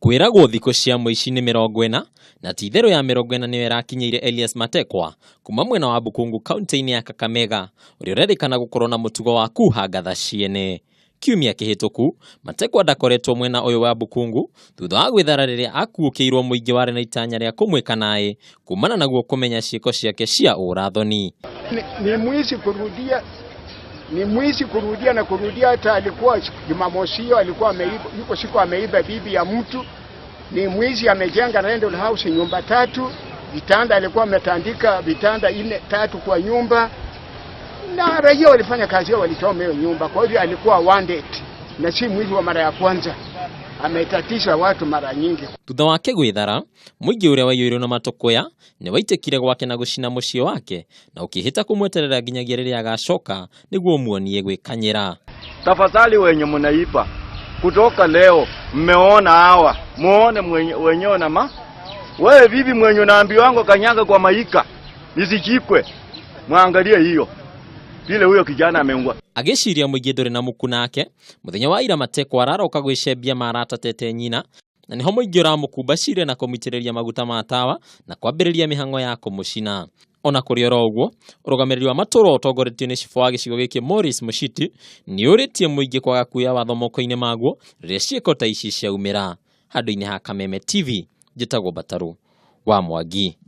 Kwĩragwo thikũ cia mũici nĩ 40 na ti itherũ ya 40 nĩyo ĩrakinyĩire Elias Matekwa kuma mwena wa Bukungu kaunti-inĩ ya Kakamega ũrĩa ũrerĩkana gũkorwo na mũtugo wa kuha ngatha ciene. Kiumia kĩhĩtũku, Matekwa ndakoretwo mwena ũyũ wa Bukungu thutha wa gwĩthara rĩrĩa akuũkĩirwo mũingĩ warĩ na itanya rĩa kũmwĩka naĩ kumana naguo kũmenya ciĩko ciake cia ũrathoni. Ni mwizi kurudia, ni mwizi kurudia na kurudia. Hata alikuwa Jumamosi hiyo alikuwa ameiba, yuko siku ameiba bibi ya mtu. Ni mwizi, amejenga rental house nyumba tatu, vitanda alikuwa ametandika vitanda ine tatu kwa nyumba, na raia walifanya kazi yao, walichoma hiyo nyumba. Kwa hivyo alikuwa wanted na si mwizi wa mara ya kwanza, ametatiza watu mara nyingi. Thutha wake gwĩthara, mũingĩ ũrĩa waiyũirwo na matũkũya nĩ waitĩkire gwake na gũcina mũciĩ wake na ũkĩhĩta kũmweterera nginyagia rĩrĩa agacoka nĩguo muonie gwĩkanyĩra. Tafadhali wenye mnaiba kutoka leo, mmeona hawa, muone wenyewe na ma wewe bibi mwenye unaambiwa kanyaga kwa maika nisichikwe, mwangalie hiyo vile huyo kijana ameungwa. Agĩciria mũingĩ ndũrĩ na muku nake mũthenya wa ira Matekwa araroka gwĩcembia marata tete nyina na nĩho mũingĩ ũramũkumbacire na kũmũitĩrĩria maguta ma tawa na kwambĩrĩria mĩhang'o ya kũmũcina. Ona kũrĩ oro ũguo, ũrũgamĩrĩri wa matũra ũtongoretio nĩ cibũ wa gĩcigo gĩkĩ Morris Mushiti nĩ ũrĩtie mũingĩ kwaga kuoya watho moko-inĩ maguo rĩrĩa ciĩko ta ici ciaumĩra. Handũ-inĩ ha Kameme TV, njĩtagwo Mbatarũ wa Mwangi.